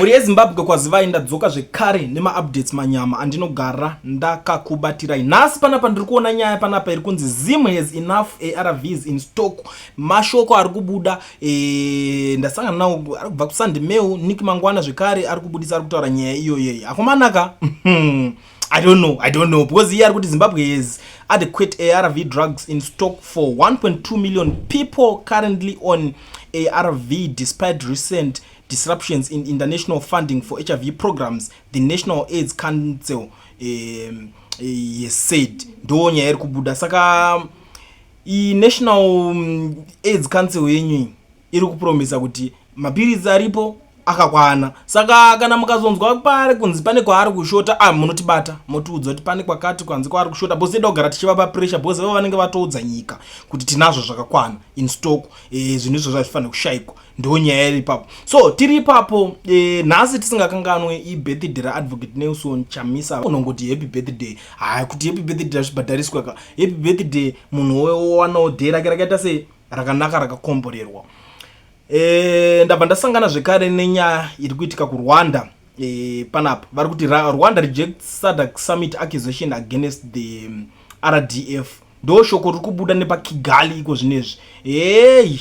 Mhuri yeZimbabwe, kwazivai, ndadzoka zvekare nemaupdates manyama andinogara ndakakubatirai. Nhasi panapa ndiri kuona nyaya panapa iri kunzi "Zim has enough ARVs in stock". Mashoko ari kubuda ndasangana nawo ari kubva kuSunday Mail. Nick Mangwana zvekare ari kubudisa, ari kutaura nyaya iyoyeyi. Akomanaka, I don't know, I don't know, because iye ari kuti Zimbabwe has adequate ARV drugs in stock for 1.2 million people currently on ARV, despite recent disruptions in international funding for HIV programs, the National AIDS Council has said. Ndo nyaya iri kubuda. Saka iNational AIDS Council yenyu iyi iri kupromisa kuti mapiritsi aripo akakwana. Saka kana mukazonzwa pari kunzi pane kwaari kushota, munotibata, motiudza kuti pane kwakati kwanzi kwaari kushota, because toda kugara tichivapa pressure, because ivo vanenge vatoudza nyika kuti tinazvo zvakakwana in stock. Zvinhu izvozvo hazvifaniri kushayikwa. Ndo nyaya iri ipapo. So tiri ipapo, nhasi tisingakanganwe ibirthday raAdvocate Nelson Chamisa. Unongoti happy birthday. Haya, kuti happy birthday azvibhadhariswa ka. Happy birthday, munhu wowanawo day rake rakaita sei, rakanaka, rakakomborerwa. Ndabva ndasangana zvekare nenyaya iri kuitika kuRwanda. Panapa vari kuti Rwanda rejects SADC summit accusation against the RDF. Ndo shoko riri kubuda nepaKigali iko zvinezvi. Hei,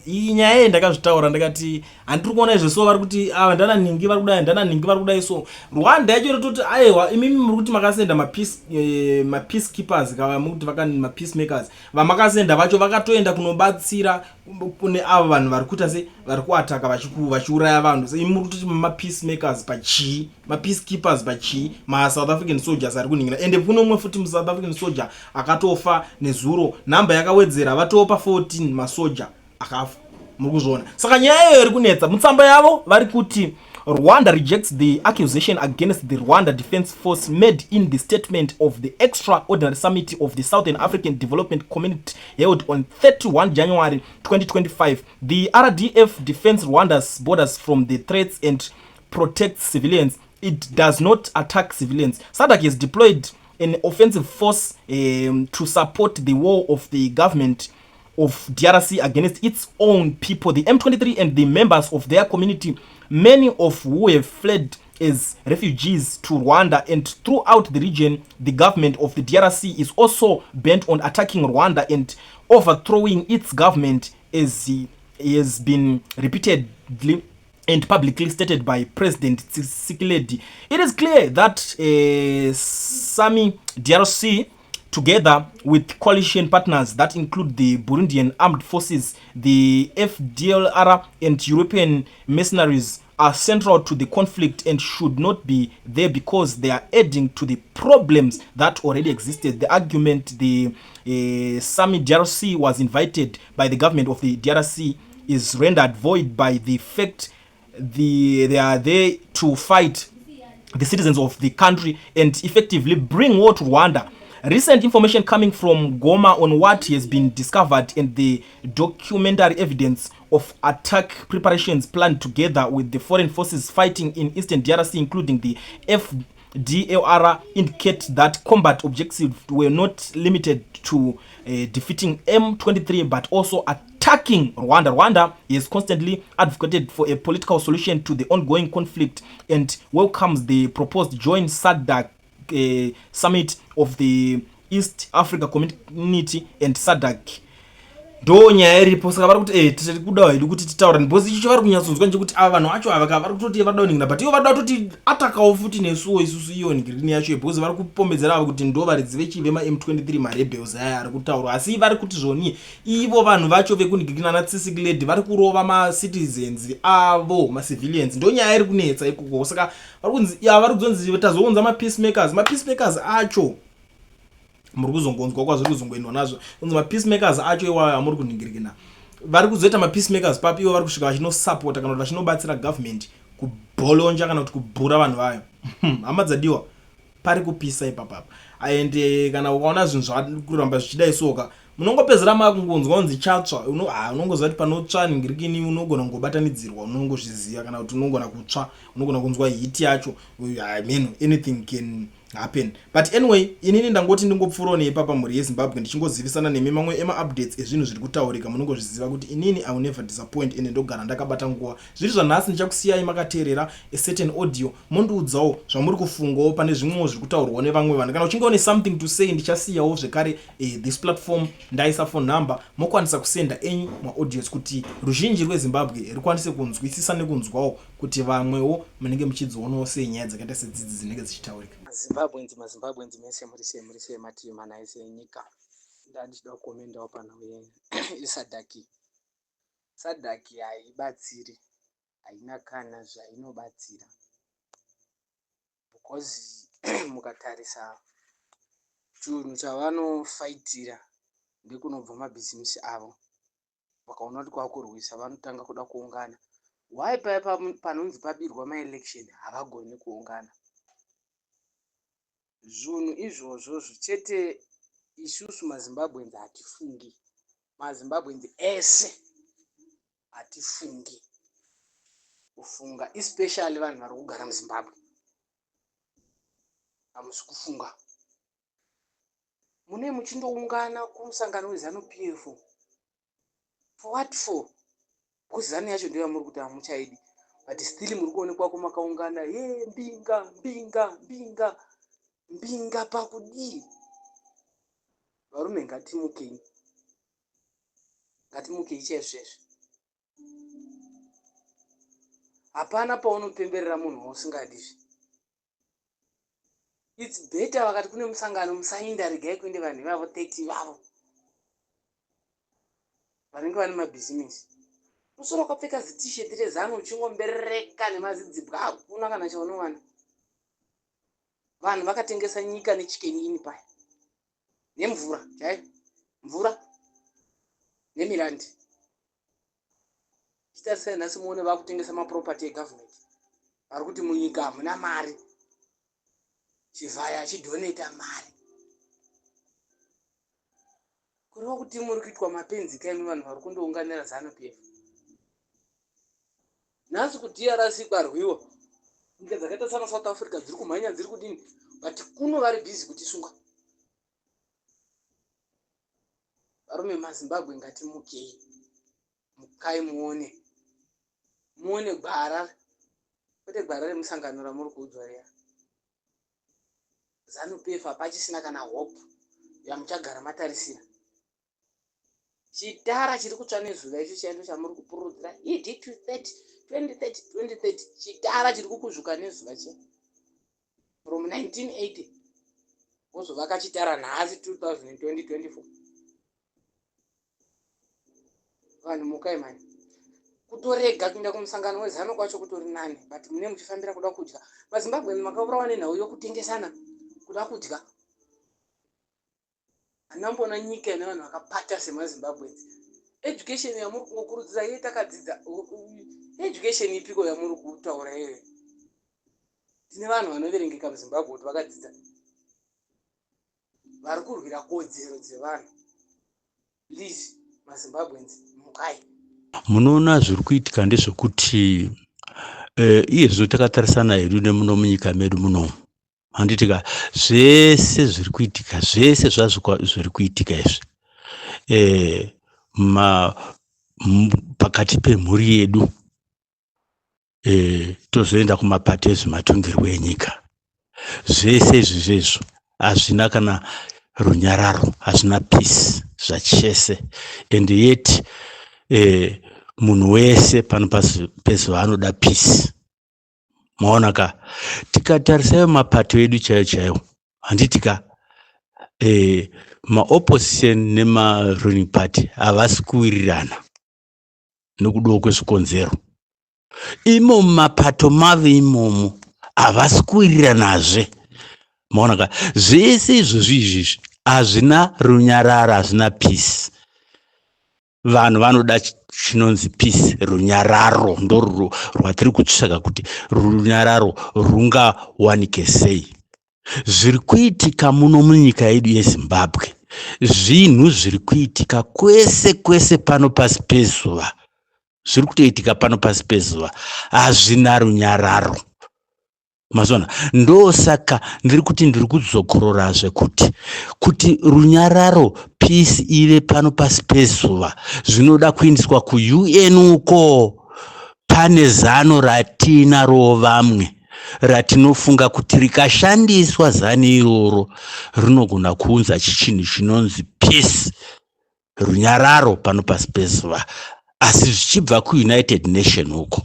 iyi nyaya iyi ndakazvitaura, ndikati handiri kuona izvo. So vari kuti ava ndananingi vari kudai, ndananingi vari kudai. So Rwanda yacho irototi, aiwa, imimi muri kuti makasenda mapeacekeepers, kava mukuti mapeacemakers vamakasenda vacho vakatoenda kunobatsira kune ava vanhu vari kuita se vari kuataka, vachiuraya vanhu. So imi muri kutoti mapeacemakers pachii, mapeacekeepers pachii? MaSouth African soldiers ari kuningira. Ende kune umwe futi muSouth African soldier akatofa nezuro, nhamba yakawedzera, vatopa 14 masoja akafa. Muri kuzviona? Saka nyaya iyoyo iri kunetsa. Mutsamba yavo vari kuti Rwanda rejects the accusation against the Rwanda Defense Force made in the statement of the extraordinary summit of the Southern African Development Community held on 31 January 2025. The RDF defends Rwanda's borders from the threats and protects civilians. It does not attack civilians. SADC has deployed an offensive force to support the war of the government of DRC against its own people. The M23 and the members of their community, many of who have fled as refugees to Rwanda and throughout the region. The government of the DRC is also bent on attacking Rwanda and overthrowing its government, as has been repeatedly and publicly stated by President Tshisekedi. It is clear that SAMIDRC, together with coalition partners that include the Burundian Armed Forces, the FDLR, and European mercenaries, are central to the conflict and should not be there because they are adding to the problems that already existed. The argument the SAMIDRC was invited by the government of the DRC is rendered void by the fact they are there to fight the citizens of the country and effectively bring war to Rwanda. Recent information coming from Goma on what has been discovered and the documentary evidence of attack preparations planned together with the foreign forces fighting in eastern DRC, including the FDLR, indicate that combat objectives were not limited to defeating M23 but also attacking Rwanda. Rwanda has constantly advocated for a political solution to the ongoing conflict and welcomes the proposed joint SADC summit of the East Africa Community and SADC. Ndo nyaya iripo. Saka vari kuti tiri kuda hedu kuti titaura, because icho vari kunyatsonzwa nchekuti ava vanhu vacho ava ka vari kutoti varida kuningira, but ivo varida kutoti atakawo futi nesuwo isusu iyo ngirini yacho, because vari kupombedzera ava kuti ndo varidzi vechi vema-M23, marebels aya ari kutaurwa. Asi vari kuti zvoni ivo vanhu vacho vekunigirina naTshisekedi vari kurova macitizens avo, macivilians. Ndo nyaya iri kunetsa ikoko. Saka vari kunzi ya vari kuzonzi tazounza mapeacemakers. Mapeacemakers acho muri kuzongonzwa kwazviri kuzongoendwa nazvo, kunzi mapeacemakers acho iwayo amuri kunhingirikina vari kuzoita mapeacemakers papi, ivo vari kusvika vachinosapota kana kuti vachinobatsira government kubholonja kana kuti kubhura vanhu vayo? Hama dzadiwa, pari kupisa ipapapa. And kana ukaona zvinhu zvakuramba zvichidai soka, munongopedzera makungonzwa kunzi chatsva. Unongoziva kuti panotsva ningirikini unogona kungobatanidzirwa, unongozviziva, kana kuti unogona kutsva, unogona kunzwa heat yacho. Meno anything can happen. But anyway, inini ndangoti ndingopfuurawo neipapa, mhuri yeZimbabwe, ndichingozivisana nemi mamwe emaupdates ezvinhu zviri kutaurika. Munongozviziva kuti inini I will never disappoint, ende ndogara ndakabata nguva. Zviri zvanhasi, ndichakusiyai makateerera a certain audio, mondiudzawo zvamuri kufungawo pane zvimwewo zviri kutaurwawo nevamwe vanhu. Kana uchinge une something to say, ndichasiyawo zvekare this platform, ndaisa phone number, mokwanisa kusenda enyu maaudios kuti ruzhinji rweZimbabwe rikwanise kunzwisisa nekunzwawo kuti vamwewo munenge muchidzionawo sei nyaya dzakaita sedzidzi dzinenge dzichitaurika. Mazimbabweans, maZimbabweans mese, muri sei? Muri sei mativi mana ese enyika? Ndandichida kukomendawo panhau yeSADC. SADC haibatsiri, haina kana zvainobatsira, because mukatarisa chinhu chavanofaitira ndekunobva mabhizimisi avo. Vakaona kuti kwakurwisa, vanotanga kuda kuungana. Why paya panonzi pabirwa maelection havagoni kuungana? Zvinhu izvozvozvo chete. Isusu maZimbabweans hatifungi, maZimbabweans ese hatifungi kufunga, especially vanhu vari kugara muZimbabwe. Hamusi kufunga, mune muchindoungana kumusangano weZANU PF for what for? Because ZANU yacho ndiyo yamuri kuti hamuchaidi, but still muri kuonekwako makaungana ye mbinga, mbinga, mbinga, mbinga. Pakudii, varume? Ngatimukei, ngatimukei chaizvo. Hapana paunopemberera munhu wausingadizve. It's better vakati kune musangano, musainda, regai kuende vanhu ivavo 30 vavo vanenge vane mabhizimisi. Usoro wakapfeka zitisheti reZANU uchingomberereka nemazidzibwa, hakuna kana chaunowana. Vanhu vakatengesa nyika neChicken Inn paya, nemvura chaiyo, mvura nemirandi. Chitarisai nhasi muone vakutengesa maproperty egovernment. Vari kuti munyika hamuna mari, Chivayo achidonata mari, kureva kuti muri kuitwa mapenzi kaimi vanhu vari kundounganira ZANU PF. Nhasi kuDRC kwarwiwa, nyika dzakaita sana South Africa dziri kumhanya, dziri kudini, but kuno vari busy kutisunga. Varume, maZimbabwe, ngatimukei, mukai muone, muone gwara, kwete gwara remusangano ramuri kuudzwa riya. ZANU PF hapachisina kana hope yamuchagara matarisira. Chitara chiri kutsva nezuva icho chaindo chamuri kupururudzira ED 230 2030 2030, chitara chiri kukuzvuka nezuva chiya from 1980, wozovaka chitara nhasi 2024. Vanhu, mukai mani. Kutorega kuenda kumusangano weZANU kwacho kutori nani, but mune muchifambira kuda kudya. MaZimbabwe makaurawa nenhau yokutengesana, kuda kudya. Handinamboona nyika ine vanhu vakapata semaZimbabweans. Education yamuri kungokurudzira iye takadzidza, education ipiko yamuri kutaura iyoyo? Tine vanhu vanoverengeka muZimbabwe kuti vakadzidza, vari kurwira kodzero dzevanhu. Please, maZimbabweans, mukai. Munoona, zviri kuitika ndezvekuti iye zvino takatarisana hedu nemuno munyika medu munomu, handiti ka? Zvese zviri kuitika, zvese zvazvo zviri kuitika izvi pakati pemhuri yedu, tozoenda kumapati ezvematongerwo enyika, zvese izvi zvezvo hazvina kana runyararo, hazvina peace zvachese. And yet munhu wese pano pasi pezuva anoda peace. Maona ka, tikatarisayo mapato edu chaiyo chaiwo, handiti ka, maopposition nemaruling party havasi kuwirirana nekudawo kwezvikonzero. Imo mumapato mavo imomo havasi kuwiriranazve. Maona ka, zvese izvozvi izvizvi hazvina runyararo, hazvina peace. Vanhu vanoda chinonzi peace, runyararo. Ndo rwatiri kutsvaka, kuti runyararo rungawanike sei. Zviri kuitika muno munyika yedu yeZimbabwe, zvinhu zviri kuitika kwese kwese pano pasi pezuva, zviri kutoitika pano pasi pezuva hazvina runyararo. Mazona, ndosaka ndiri kuti ndiri kudzokororazve kuti kuti runyararo, peace, ive pano pasi pezuva, zvinoda kuindiswa kuUN uko. Pane zano ratinaro vamwe ratinofunga kuti rikashandiswa zano iroro rinogona kuunza chichinhu chinonzi peace, runyararo pano pasi pezuva, asi zvichibva kuUnited Nation uko.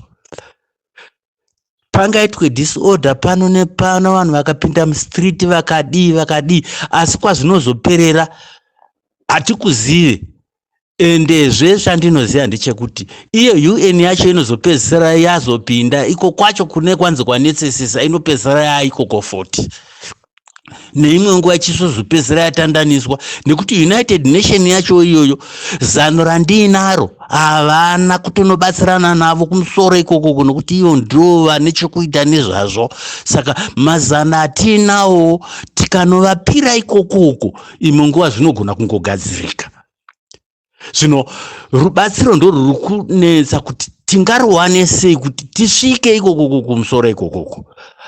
Pangaitwe disorder pano nepano, vanhu vakapinda mustreet, vakadii vakadii, asi kwazvinozoperera hatikuzive. Endezve chandinoziva ndechekuti iyo UN yacho inozopedzisira yazopinda iko kwacho kune kwanzi kwanetsesesa, inopedzisira yaikoko 40 neimwe nguva ichisozopedzisira yatandaniswa, nekuti United Nation yacho iyoyo, zano randiinaro, havana kutonobatsirana navo kumusoro ikokoko, nokuti ivo ndo vane chekuita nezvazvo. Saka mazano atiinawo, tikanovapira ikokoko, imwe nguva zvinogona kungogadzirika. Zvino rubatsiro ndo ruri kunetsa kuti tingaruwane sei kuti tisvike ikokoko kumusoro ikokoko.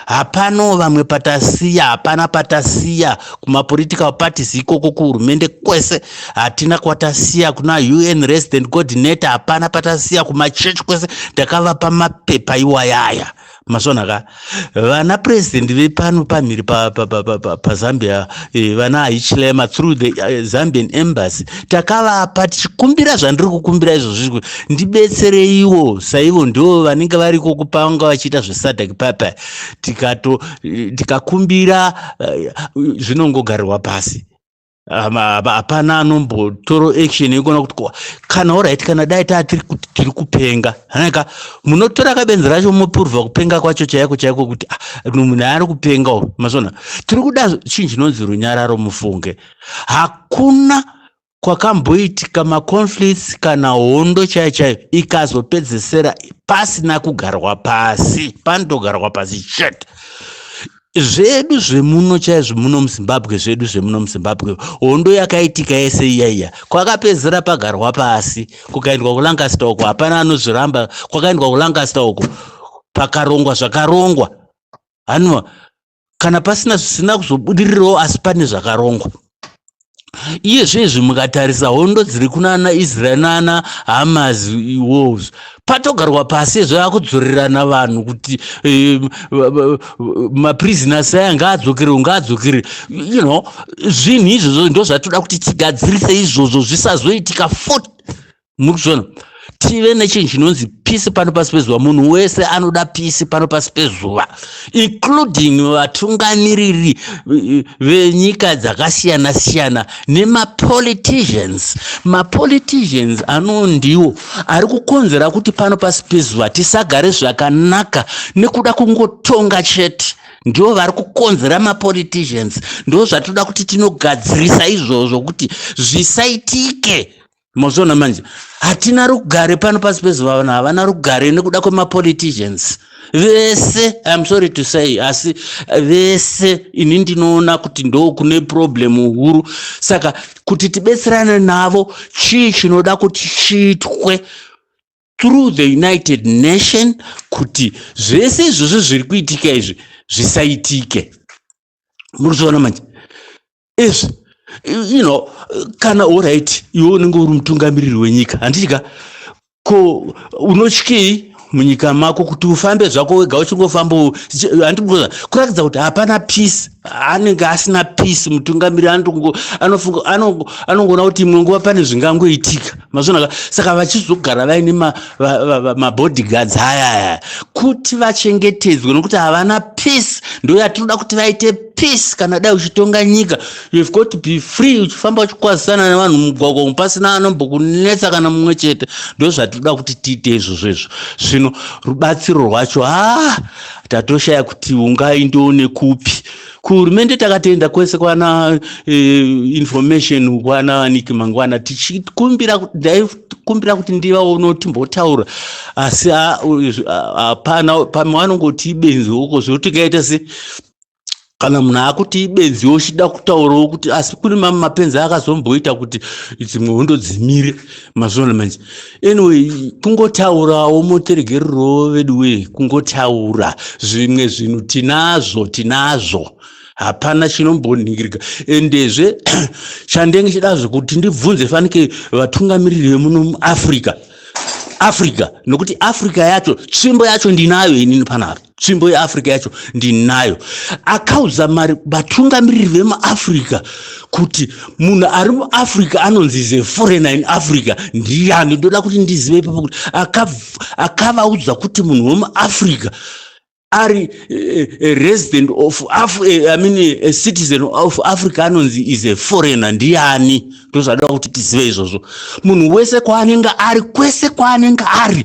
Hapano vamwe patasiya, hapana patasiya kumapolitical parties ikoko, kuhurumende kwese hatina kwatasiya, kuna UN resident coordinator hapana patasiya, kumachechi kwese ndakavapa mapepa iwayaya. Masonaka vana purezidendi vepano pamhiri paZambia, vana Hichilema, through the Zambian embassy takavapa tichikumbira zvandiri kukumbira izvozvi, ndibetsereiwo saivo ndo vanenge variko kupanga vachiita zveSADC papa. Tikato tikakumbira, zvinongogarirwa pasi, hapana anombotoro action yekuona kuti kana alright, kana dai taa tiri kuti tiri kupenga hanaka, munotora kabenzi racho mopuruvha kupenga kwacho chaiko chaiko kuti ah, munhu ari kupengawo. Mazona, tiri kuda chinhu chinonzi runyararo. Mufunge, hakuna kwakamboitika maconflicts kana hondo chaiyo chaiyo ikazopedzesera pasina kugarwa pasi. Panotogarwa pasi chete. Zvedu zvemuno chaizvo, muno muZimbabwe, zvedu zvemuno muZimbabwe, hondo yakaitika yese iya iya, kwakapedzisira pagarwa pasi, kukaendwa kuLancaster uko. Hapana anozviramba. Kwakaendwa kuLancaster uko, pakarongwa zvakarongwa. Hanwa kana pasina zvisina kuzobudirirawo, asi pane zvakarongwa. Iye zvezvi mukatarisa hondo dziri kunana Israel nana Hamas wars, patogarwa pasi, zvakudzorerana vanhu kuti maprisoners aya ngaadzokere, ngaadzokere. Zvinhu izvozvo ndo zvatoda kuti tigadzirise izvozvo, zvisazoitika futi. Muri kuzviona? Tive nechinhu chinonzi peace pano pasi pezuva. Munhu wese anoda peace pano pasi pezuva, including vatungamiriri venyika dzakasiyana siyana nemapoliticians. Mapoliticians anondiwo ari kukonzera kuti pano pasi pezuva tisagare zvakanaka nekuda kungotonga chete. Ndivo vari kukonzera, mapoliticians. Ndo zvatoda kuti tinogadzirisa izvozvo kuti zvisaitike. Mazviona manje, hatina rugare pano pasi pezuva. Vanhu havana rugare nekuda kwemapoliticians vese. I'm sorry to say, asi vese ini ndinoona kuti ndo kune problem huru. Saka kuti tibetserane navo, chii chinoda kuti chiitwe through the United Nation kuti zvese izvozvo zviri kuitika izvi zvisaitike? Muri kuzviona manje izvi? Kana alright, iwe unenge uri mutungamiriri wenyika, handitya ko unotyei munyika mako kuti ufambe zvako wega uchingofamba? Handikuza kuratidza kuti hapana peace, anenge asina peace mutungamiriri. Anongoona kuti imwe nguva pane zvingangoitika. Mazvonaka? Saka vachizogara vaine mabodyguards ayaya kuti vachengetedzwe nokuti havana peace. Ndo yatinoda kuti vaite peace. Kana dai uchitonga nyika, you've got to be free, uchifamba uchikwazisana nevanhu mumugwagwa pasina anombokunetsa kana mumwe chete. Ndo zvatinoda kuti tiite izvozvo izvo. Zvino rubatsiro rwacho, ha, tatoshaya kuti ungaindoone kupi. Kuhurumende takatoenda kwese kwana information, kwana Nick Mangwana, tichikumbira. Ndaikumbira kuti ndivaono timbotaura, asi hapana. Pamwe vanongoti ibenzi uko, zvoti tikaita se Kana munhu akuti ibenzi wochida kutaurawo kuti asi kune mamwe mapenzi akazomboita kuti dzimwe hondo dzimire mazviona manje. Anyway, kungotaurawo motiregererawo veduwee, kungotaura zvimwe zvinhu tinazvo tinazvo hapana chinomboningirika. Endezve chandenge chidazve kuti ndibvunze fanike vatungamiriri vemuno muAfrica, Africa, nokuti Africa yacho tsvimbo yacho ndinayo inini panapa, tsvimbo yeAfrica yacho ndinayo. Akaudza mari vatungamiriri vemuAfrica kuti munhu ari muAfrica anonzi is a foreigner in Africa ndiyani? Ndoda kuti ndizive ipapo kuti akavaudza kuti munhu wemuAfrica ari a resident of Af I mean a citizen of Africa anonzi is a foreigner ndiyani? Ndozvadoda kuti tizive izvozvo. Munhu wese kwaanenge ari, kwese kwaanenge ari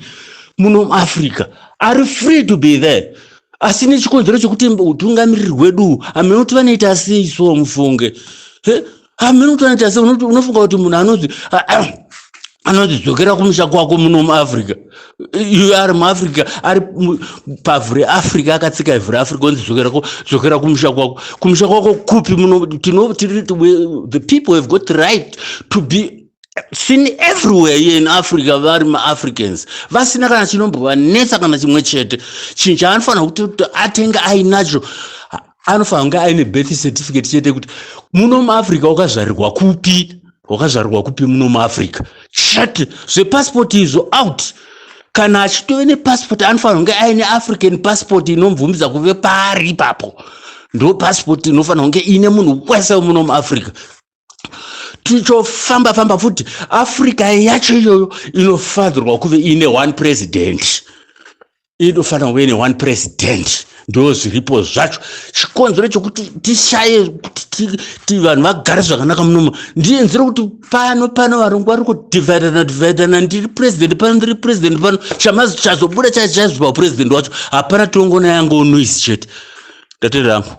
muno muAfrica, ari free to be there, asi nechikonzero chekuti utungamiriri hwedu, hameno kuti vanoita sei, so mufunge hameno kuti vanoita sei. Unofunga kuti munhu anonzi dzokera kumusha kwako muno muAfrica, iye ari muAfrica, ari pavhu reAfrica, akatsika ivhu reAfrica, onzi dzokera kumusha kwako. Kumusha kwako kupi? Muno the people have got right to be seen everywhere here in Africa, vari maAfricans, vasina kana chinombovanetsa kana chimwe chete. Chinhu chaanofanira kuti atenge ainacho, anofanira kunge aine birth certificate chete, kuti muno muAfrica wakazvarirwa kupi, wakazvarirwa kupi muno muAfrica chete. Zvepasipoti izvo out. Kana achitove nepasipoti, anofanira kunge aine African passport inomubvumidza kuve paari ipapo. Ndo pasipoti inofanira kunge ine munhu wese muno muAfrica. Tichofamba famba futi, Africa yacho iyoyo inofanirwa kuve ine one president, inofanira kuve ine one president. Ndo zviripo zvacho. Chikonzero chokuti tishaye kuti vanhu vagare zvakanaka munomo, ndiye nzira kuti pano varungu vari kudhivhaidana dhivhaidana, ndiri president pano, ndiri president pano. Chazobuda chaizvo paupresident wacho hapana, tongoona yango noise chete. Ndatenda hangu.